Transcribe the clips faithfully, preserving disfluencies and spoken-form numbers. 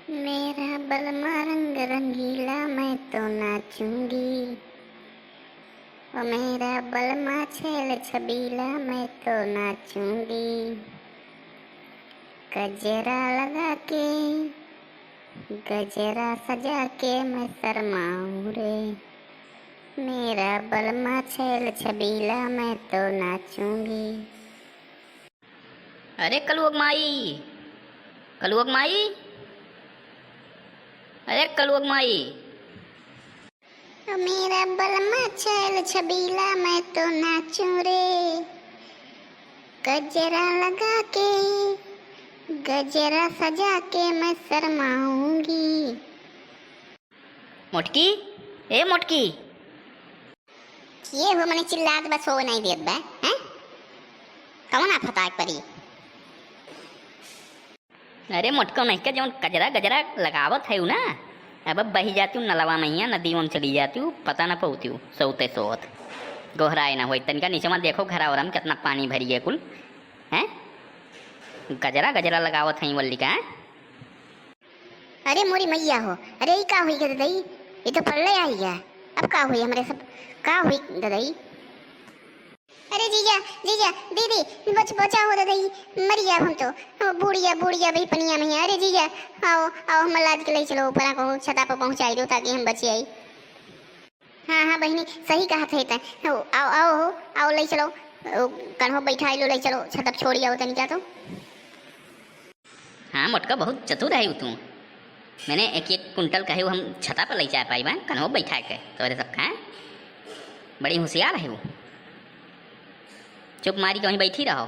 मेरा बलमा रंग रंगीला, मैं तो नाचूंगी। ओ मेरा बलमा छैल छबीला, मैं तो नाचूंगी। गजरा लगा के, गजरा सजा के मैं शर्माऊं रे। मेरा बलमा छैल छबीला, मैं तो नाचूंगी। अरे कलुआ क माई, कलुआ क माई, अरे कलुआ क माई। ओ मेरा बलमा छैल छबीला, मैं तो नाचूं रे। गजरा लगा के, गजरा सजा के मैं शर्माऊंगी। मोटकी, ए मोटकी। के हो मने चिल्लात बा, सोवे नाहीं देत बा, हैं? कौन आफत आए परी? अरे मोटको नहीं के जौन गजरा गजरा लगावत है ना, अब बही जाती हूँ नलवा मइया, नदी में चली जाती हूँ, पता न पउती हूँ, सोते सोत। गोहराए ना होई, तनिका नीचे मत देखो, घरा ओरा में कितना पानी भरी है कुल, हैं? गजरा गजरा लगावत है वल्ली का, हैं? अरे मोरी मइया हो, अरे ई का होई गे ददई? ई तो पल्ले आई है। अब का होई हमरे सब, का होई ददई? अरे जीजा, जीजा, दीदी, बच-, बचाओ ददई, मरी जाब हम तो। ओ बुढ़िया, बुढ़िया भी पनिया में है। अरे जीजा, आओ, आओ, हम लाद के ले चलो ऊपर, को छता पर पहुँचाई दो ताकि हम बच जाई। हाँ, हाँ बहिनी, सही कहत है तै। ओ, आओ, आओ हो, आओ, ले चलो। ओ, कन्हो बैठाई लो, ले चलो, छत पर छोड़ी आओ तनिका तो। हाँ मोटका, बहुत चतुर है तू। मैंने एक एक कुंटल कहे हम छता पर ले जा पाई बा, कन्हो बैठा के तोरे सब खाए। बड़ी होशियार है वो। चुप मारी कहीं बैठी रहो।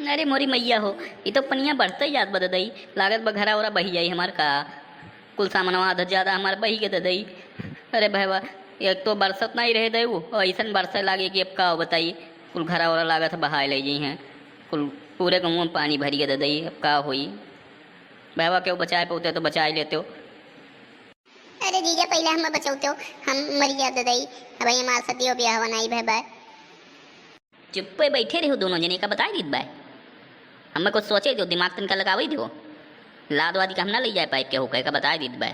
अरे मोरी मइया हो, ई तो पनिया बढ़ते जात बा ददई, लागत बा घरा ओरा बही जाई हमार का। कुल सामनवा आधा ज्यादा हमार बही गे ददई। अरे भैया, एक तो बरसत नाहीं रहे दे, वो ऐसन बरसे लागे कि अब का बताई, कुल घरा ओरा लागत बहाए ले जाई हैं, कुल पूरे गाँव में पानी भरी गे ददई, अब का होई। भैया केहू बचाए पउते तो बचाए लेते हो। अरे जीजा, पहिले हम बचौते हो, हम मरी जात ददई, अब हमार सदियो ब्याह नाहीं भय बा। चुप्पे बैठे रहो दोनों जने, का बताई दीत बा। हमें कुछ सोचे दो, दिमाग तनिका लगावे दो। लाद वादी का हम ना ले जाए पाइब केहू के, का बताई दीत बा।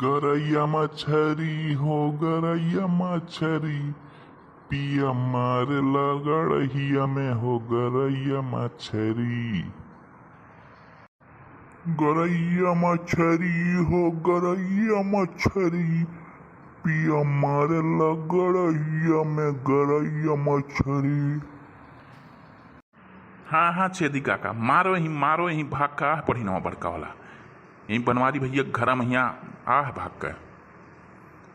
गरैया मछरी हो, गरैया मछरी, पिया मारे ला गड़हिया में हो, गरैया मछरी। गरैया मछरी हो, गरैया मछरी, पिया मारे ला गड़हिया में, गरैया मछरी। हाँ, हाँ, छेदी काका, मारो ही, मारो ही, भाग का आह पढ़ी नवा बड़का वाला। यही बनवारी भैया के घरा महिया आह भाग के।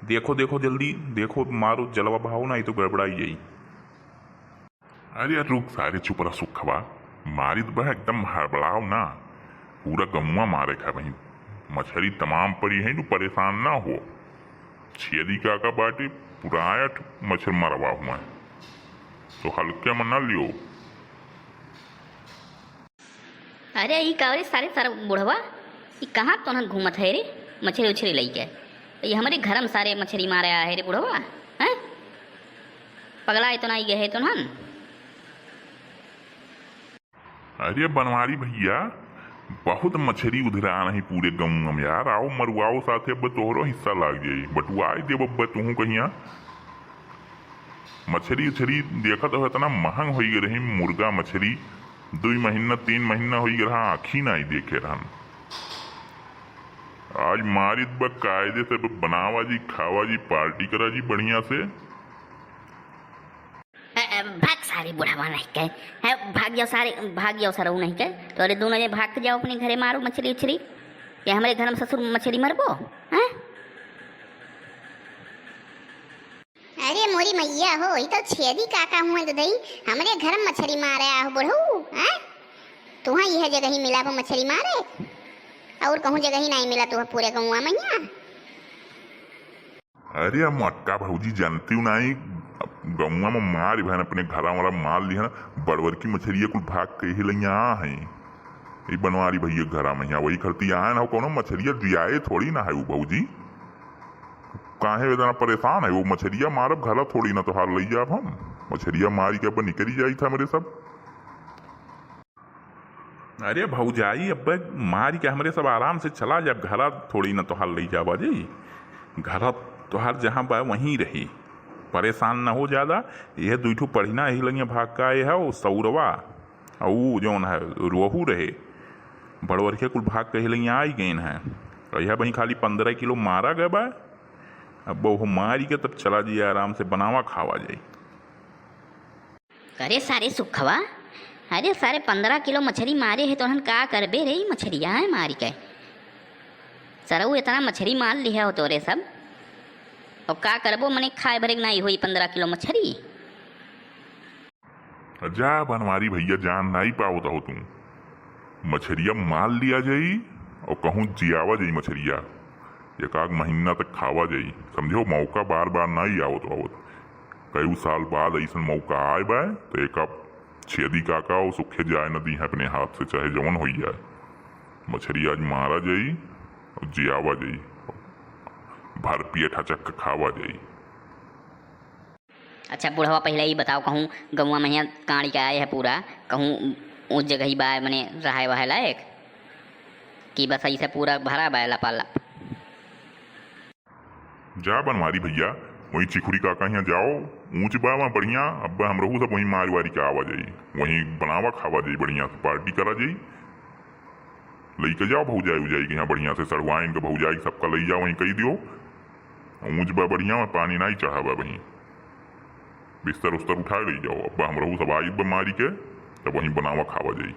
देखो, देखो जल्दी, देखो, मारो जलवा बहाओ ना, ये तो गड़बड़ाई जाई। अरे यार रुक सारे, चुप रह सुखवा, मारित बा एकदम हड़बड़ाओ ना, पूरा गमुआ मारे खा वहीं। मछरी तमाम पड़ी है, तू परेशान ना हो। छेदी काका बाटे, पुरायठ मच्छर मरवा हुआ है, तो हल्के में ना लियो। अरे, ई का रे सारे, सारे बुढ़वा, ई कहाँ तोहन घूमत है रे, मछरी उछरी लइके? ई हमरे घर में सारे मछरी मारे आए है रे बुढ़वा, हैं? पगलाए तो नाहीं गए है तोहन? अरे बनवारी भैया, बहुत मछरी उधरा नहीं पूरे गाँव में यार। आओ मरुआओ साथे, अब तोहरो हिस्सा लाग जाई, बटुआई देब अब तुहू कहिया। मछरी उछरी देखत हो इतना महंग होई गए रही, मुर्गा मछरी दुई महीना तीन महीना होई गए रहा, आँखी नाहीं देखे रहन। आज मारित बा कायदे से, बनावा जी, खावा जी, पार्टी करा जी बढ़िया से। ए, ए, भाग सारे बुढ़ावा नहीं के। ए, भाग जाओ सारे, भाग जाओ सरऊ नहीं के। तो अरे दोनों जने भाग के जाओ अपने घरे, मारो मछरी उछरी। ये हमरे घर में ससुर मछरी मरबो, हैं? अरे मोरी मइया हो, ई तो छेदी काका हुए ददई, हमरे घर में मछरी मारे आहो बुढ़ऊ, हैं? तुहाँ यह जगह ही मिला बा मछरी मारे, और कहूँ जगह ही नाहीं मिला तुहाँ पूरे गौवा मइया। अरे मोटका भौजी, जानती हूँ नाहीं, गौवा में मार भैन अपने घरा वाला मार लिहन, बड़वर की मछरिया कुल भाग के ही लइया आ हैं। ई बनवारी भैया घरा में यहाँ वही खरती आए ना, कौनो मछरिया जियाए थोड़ी ना है वो भौजी। काहे इतना परेशान है? वो मछरिया मारब घरा थोड़ी ना तोहार लई जाब हम। मछरिया मारी के अपन निकरी जाई था मेरे सब। अरे भौजाई, अब मारी के हमरे सब आराम से चला जाब, घरा थोड़ी न तोहार लई जावा जी। घरा तोहार जहाँ बा वहीं रही, परेशान न हो ज्यादा। यह दुई ठो पढ़िना यही लगिया भाग का आए है, वो सौरवा और वो जौन है रोहू रहे, बड़वरिया कुल भाग के यही लगिया आई गइन है। और यह वहीं खाली पन्द्रह किलो मारा गए बा। अब वो मारी के तब चला जी आराम से बनावा खावा जाई। अरे सारे सुखवा, अरे सारे पन्द्रह किलो मछरी मारे है, तोहन का करबे रे ई मछरिया है मारी के? सरऊ इतना मछरी मार लिहे हो तोरे सब, और का करबो, मने खाए भरे के नाई होई पन्द्रह किलो मछरी। जा बनवारी भैया, जान नाई पावत हो तू। मछरिया मार लिया जाई और कहूँ जियावा जाई मछरिया। एक आध महीना तक खावा जाई, समझो, मौका बार बार नाई आवत आवत। कई साल बाद ऐसन मौका आए बा, तो एक आप छेदी काका और सुखे जाए न दी है अपने हाथ से, चाहे जवन हो जाए। मछरी आज मारा जाई और जियावा जाई, भर पेट हचक के खावा जाई। अच्छा बुढ़वा, पहले ई बताओ, कहूँ गौवा में हियाँ काड़ी के आए है पूरा, कहूँ ऊँच जगही बा, मने रहाए वहाए लायक, कि बस ऐसे पूरा भरा बा लपालप? जा बनवारी भैया, वहीं चिखुरी काका हियाँ जाओ, ऊँच बा वहाँ बढ़िया। अब हमरहू सब वहीं मारी वारी के आवा जाई, वहीं बनावा खावा जाई, बढ़िया से पार्टी करा जाई। लइके जाओ भौजाई उजाई के यहाँ बढ़िया से, सड़ुआइन के भौजाई सबका लई जाओ, वहीं कही दियो। ऊँच बा बढ़िया, वहाँ पानी नाई चढ़ा बा वहीं। बिस्तर उस्तर उठा लई जाओ, अब हमरहू सब आई बा मारी के, तब वहीं बनावा खावा जाई।